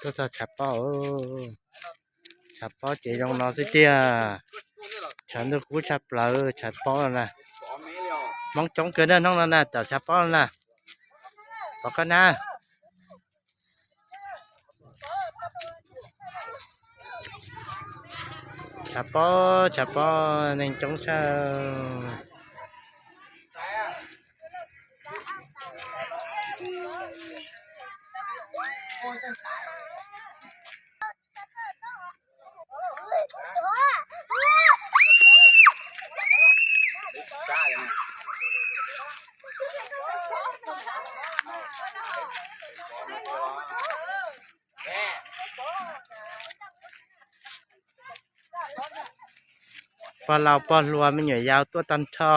Tuaj txog tshav pob, tshav pob ces zoo no xwb tiag. Tshav ntuj kub tshaj plaws, tshav pob no na. Hmoob coob kawg na hnub no na, tom tshav pob no na. Pom qab na. Tshav pob, tshav pob, neeg coob tshaj. Pog laus pog hluas me nyuam yaus tuaj tag nrho.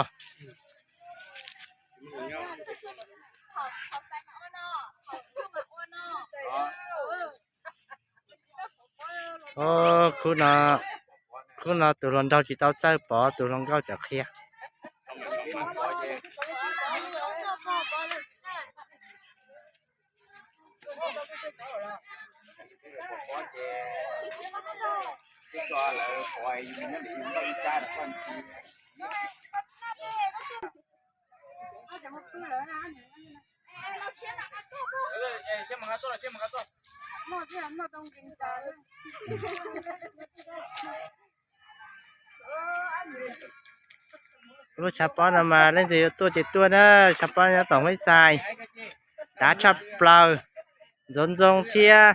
Khub no, khub no tus hluas nraug tsis tau txawj pov, tus hluas nkauj cov qhia. Lub tshav pob no mas leej twg yuav tuaj ces tuaj na, tshav pob nyob tom Huab Xais, dav tshaj plaws, ntxoov ntxoo thiab,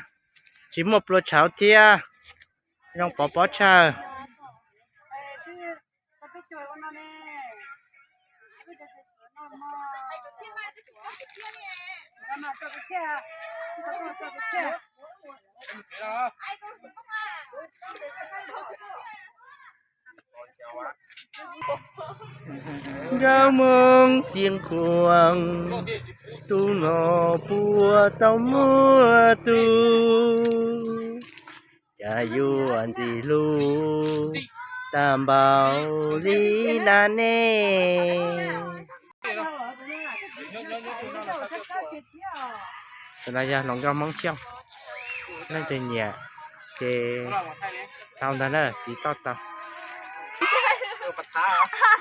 tsis muaj plua tshauv thiab, zoo pov pob tshawj. Nkauj Hmoob xeev khuam, tus no puas tau muaj tus, cas yuav ntxim hlub tag npaum li na ne. Tus no yog hluas nkauj Hmoob Xyooj, leej twg nyiam ces tau ntag na, txiv toj tau.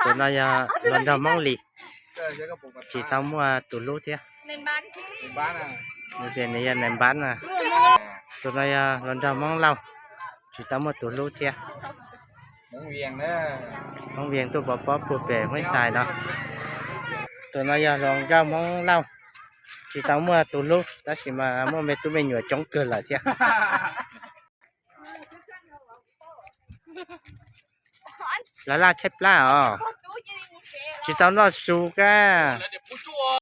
Tus no yog hluas nraug Hmoob Lis, tsis tau muaj tus hlub thiab. Nws tias nws yog nais npab na. Tus no yog hluas nraug Hmoob Lauj, tsis tau muaj tus hlub thiab. Hmoob Vias tuaj pov pob puag pem Huab Xais no. Tus no yog hluas nkauj Hmoob Lauj, tsis tau muaj tus hlub tab sis mas muaj me tub me nyuam coob kawg lawm thiab. Lawv laj tshaib plab os, tsis tau noj su kab.